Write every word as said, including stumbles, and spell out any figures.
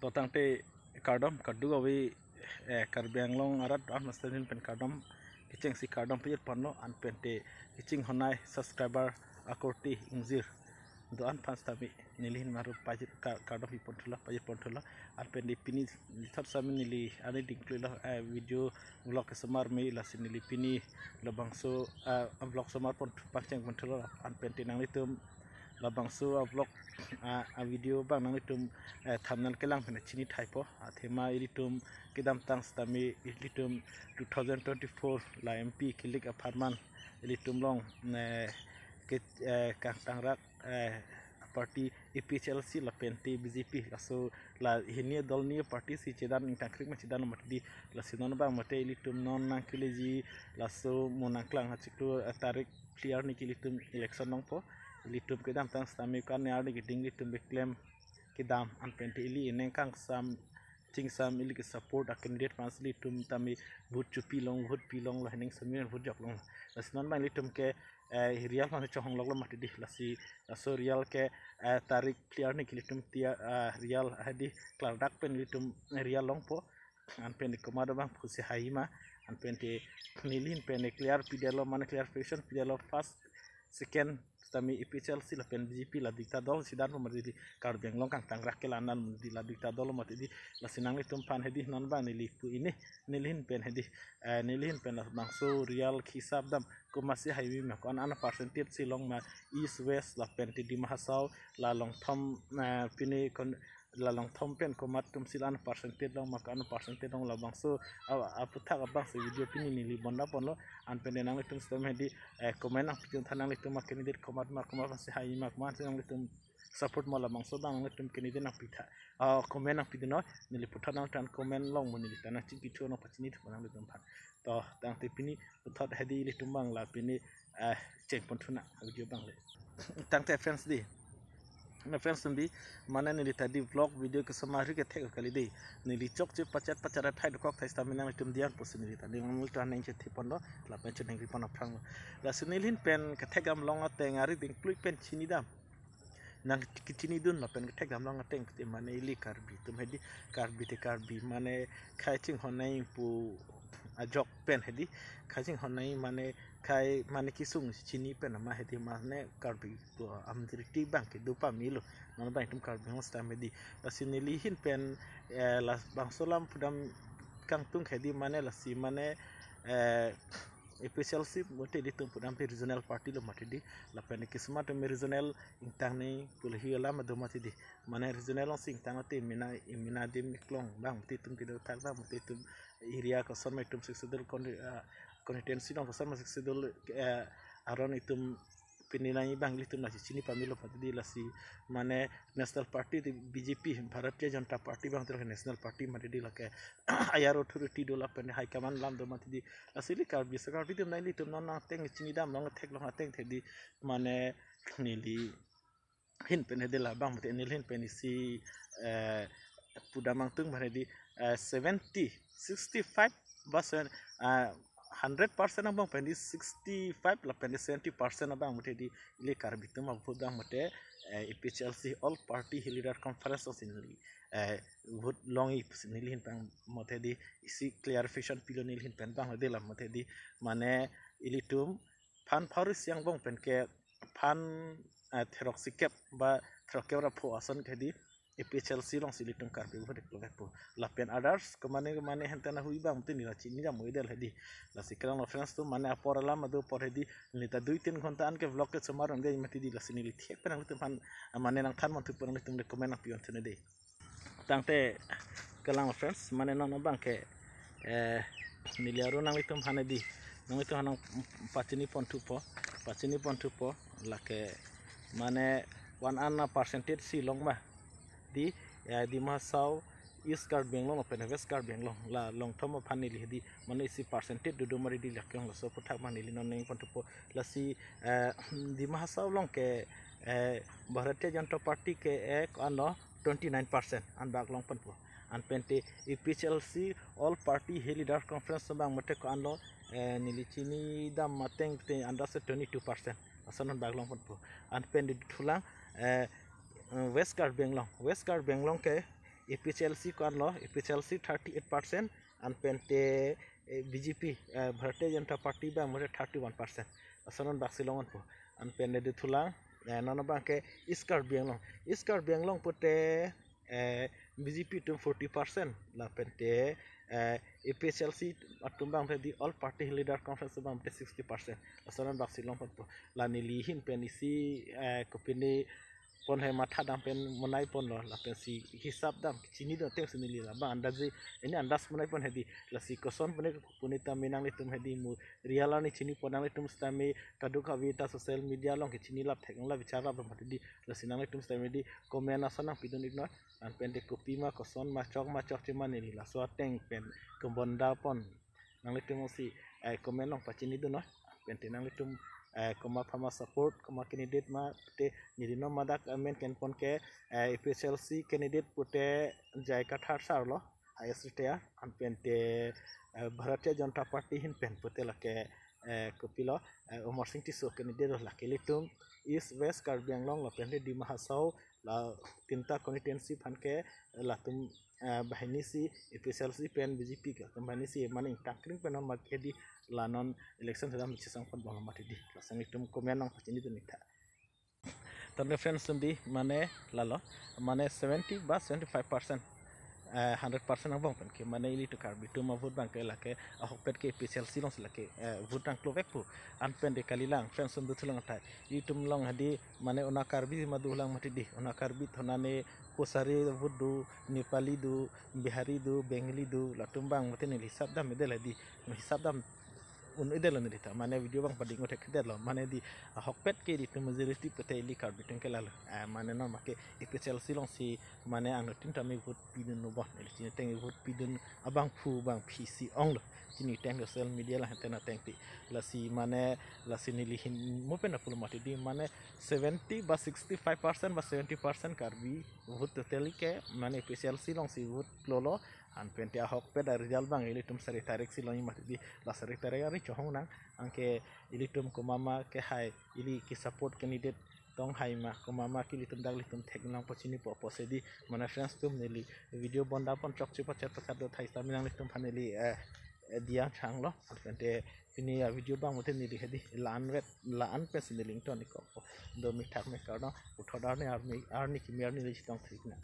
To tangte kardom, kadokave, eh, Karbi Anglong arat an master nelihin pen kardom, kechengsi kardom pajir ponlo, anpente kechinghon ai subscriber akorte ingjir do-an aphan sitame nelihin maru pajir ka-, kardom pi ponthulo, pajir ponthulo, anpente pini lithot sitame neli ani dingklilo, eh, video vlog kesomar me lasi neli pini labangso, eh, vlog somar pon pacheng ponthulo, anpente nanglitum labangso a vlog, ah, a video abang nanglitum, eh, thumbnail kelang pen chini thaipo. Athema ilitum kedamtang sitame ilitum two thousand twenty-four la M P kelik apharman ilitum along, eh, ke, eh, kangtangrak, eh, party A P H L C lapente B J P, laso la hini dol ni party si chedan ingtangkrik ma chedan mati di, lasi non abang mate ilitum non nangkeleji, laso mo nangklang achiklo, eh, tarik phli arni ke ilitum election longpo. Ilitum kedamtang sitame ko-an arni keding ilitum beklem kedam, anpente ili ineng kangsam chingsam ili ke support a candidate aphan si ilitum tame vote chopilong, vote pilong, la hening sami vote joklong. Lasi non abang ilitum ke, eh, real aphan chonghong loklo mati di, lasi laso real ke, eh, tarik phli arni ke ilitum tiya, eh, real hedi klardak pen ilitum real longpo. Anpente komat abang pusi haima, anpente nelihin pen clear pidetlo, mane clarification pidetlo, first, second sitame A P H L C lapen B J P la dui ta dol si danpo mati di, Karbi Anglong kangtangrak ke la-an mati di, la dui ta dol mati di, lasi nanglitum aphan hedi non abang neli pu ini, nelihin pen hedi, eh, nelihin pen labangso real hisap dam, komatsi haima, ko-an an percentage si long ma, East, West lapente Dima Hasao, la longthom, eh, pini kon la longthom pen komat atum si la-an percentage long ma, ko-an percentage long, labangso a, aputhak abang si video pini neli bonda ponlo, anpente nanglitum sitame hedi, eh, comment nangpitha nanglitum a candidate komat ma, komat si haima, komatsi nanglitum support ma, labangso abang nanglitum candidate nangpitha, ah, comment nangpidunnon, neli puthot nangthan comment long mo neli ta nangchingki thunon, pachini thupo nanglitum aphan. To tangte pini puthot hedi ilitum abang la pini, eh, cheng ponthunang video abang le. Tangte friends di, na friends di, mane neli ta di vlog video kesomar kethek kali di, neli chokche pachat pachat athai dokok thai sitame nanglitum dian pusi neli ta di nanglitum aneng chethi ponlo, lapen choningri pon aphranglo. Lasi nelihin pen kethek dam long ateng ari dingklui pen chini dam, nang kechini dun lapen kethek dam long ateng te mane ili Karbi atum hedi, Karbi te Karbi mane khei chinghon nangji pu ajok pen hedi, khei chinghon nangji mane khei mane kesung chini pen ma hedi, mane Karbi pu amjirti abang kedo pamelo, non abang itum Karbi Anglong sitame hedi. Lasi nelihin pen, eh, labangso alam pudam kangtung hedi mane lasi mane, eh, A P H L C mate ilitum pudam pi regional party lo mati di, lapen kesomar atum regional ingtang nangji pu lahi alam do mati di, mane regional along si ingtang mati mina, mina adim klong abang mati itum kedo thak abang mati itum area koson ma itum Sixth Schedule con-, ah, constituency along koson ma Sixth Schedule, eh, aron itum pini nangji abang ilitum lasi chini pamelo mati di, lasi mane national party di B J P, Bharatiya Janata Party abang te lake national party mati di, lake higher authority do lapen high command alam do mati di, lasi ili Karbi, so Karbi atum nang ilitum non ateng chini dam long thek long ateng te di, mane nelihin pen hedi labang mate nelihin pen isi, eh, pudam angtung mane di, eh, seventy, sixty-five ba seven, eh, hundred percent abang pen di sixty-five lapen di seventy percent abang mate di ili Karbi atum a vote abang mate, eh, A P H L C All Party Hill Leader Conference along si neli, eh, vote longji pusi nelihin pen mate di isi clarification pilo nelihin pen abang hedi lam mate di, mane ilitum phan pharo isi angbong pen ke phan, eh, therok sikep ba therok kep ra pho ason ke di A P H L C along si ilitum Karbi vote klong po. Lapen others kemane kemane hente na hui abang mati neli chini dam mo idel hedi. Lasi kelang lo friends atum, mane apor alam ado apor hedi, neli ta dui tin ghonta an ke vlog kesomar ong de mati di, lasi neli thek pen nanglitum aphan, ah, mane nangthan ponthu pen nanglitum le comment nangpi ponthunang de. Tangte kelang lo friends, mane non abang ke, eh, neli aru nanglitum aphan hedi, nanglitum aphan nangpachini ponthupo, pachini ponthupo, lake mane ko-an an percentage si long ma di, eh, Dima Hasao, East Karbi Anglong lapen West Karbi Anglong la longthom aphan neli hedi, mane isi percentage dodo mati di, lake laso aputhak ma neli non neng ponthupo. Lasi, eh, Dima Hasao along ke, eh, Bharatiya Janata Party ke, eh, ko-an lo twenty-nine percent an bak long ponpo. Anpente A P H L C All Party Hill Leader Conference abang mate ko-an lo, eh, neli chini dam ateng te andas twenty-two percent ason an bak long ponpo. Anpente thulang, eh, West Karbi Anglong, West Karbi Anglong ke APHLC ko-an lo, APHLC thirty eight percent, anpen te eh, BJP, eh, Bharatiya Janata Party abang mate thirty one percent. Lason anbak si longponpo. Anpen te dothulang, eh, non abang ke East Karbi Anglong. East Karbi Anglong pute, eh, BJP atum forty percent. Lapen te, eh, APHLC atum abang te di All Party Leader Conference abang te sixty percent. Lason anbak si longponpo. La neli ahin pen isi, eh, kopine pon hai matha dam pen monai ponlo, lapen si hisap dam chinidun ateng si neli labang andazi, ini andas monai pon hedi, lasi koson pune pune tame nanglitum hedi mu real arni chinipon nanglitum sitame kadokave ta social media along kechinilap thek la bichar lap mati di, lasi nanglitum sitame di comment ason nangpidun iknon, anpen te kopima koson ma chok ma chokche ma neli laso ateng pen kebonda pon nanglitum si, eh, comment along pachinidun noi. Anpen te nanglitum, eh, komat aphan ma support, komat candidate mate neli non madak amen kenpon ke, eh, APHLC candidate pute J I Kathar sir lo, highest retire, anpen te, eh, Bharatiya Janata Party ahin pen pute lake, eh, kopilo, eh, Amarsing Tisso candidate lo, lake ilitum East West Karbi Anglong lapen te Dima Hasao, la tinta constituency aphan ke, eh, latum, eh, banghini si APHLC pen BJP ke latum banghini si mane ingtangkring pen non mat hedi, la non election sedang bichesang pon bang mati di. Lason itum comment nangpachinidun iktha. Tangte friends atum di mane lalo, mane seventy ba seventy five percent, eh, hundred percent angbong pen ke mane ilitum Karbi atum avote abang ke lake ahokpet ke APHLC along si lake, eh, vote nangklovek pu. Anpen te kalilang friends atum dothulang athai, itum along hedi mane ona Karbi ma dolang mati di, ona Karbi thonane Kosari avote do, Nepali do, Bihari do, Bengali do, latum abang mate neli hisap dam edel hedi, hisap dam un edel neli ta, mane video abang pading uthek edel lo, mane di ahokpet ke ilitum majority pute ili Karbi atum ke lalo. Eh, mane non make APHLC along si mane anuttin tame vote pidun lo bon, ili chiniteng vote pidun abangphu abangphi si onglo. Chiniteng social media la henten ateng ti. Lasi mane, lasi neli ahin mo pen apul mati di mane seventy ba sixty five percent ba seventy percent Karbi vote totally ke mane APHLC along si vote klolo, anpen te ahokpet a result abang ilitum sari tarik si long mati di, la sari tarik ari chohong nang, anke ilitum komat ma ke hai ili ke support candidate tong hai ma, komat ma ke ilitum dak ilitum thek nangpachinipo pusi di, mane friends atum neli video bonda pon chokche pachat pachat do thai sitame nanglitum aphan neli, eh, eh, diya changlo, anpen te pini a video abang mate neli hedi la-an vet, la-an pen si neli ington ikokpo. Domi thak me kardom, puthot arni arni arni kimi arni neli chetong thik nang.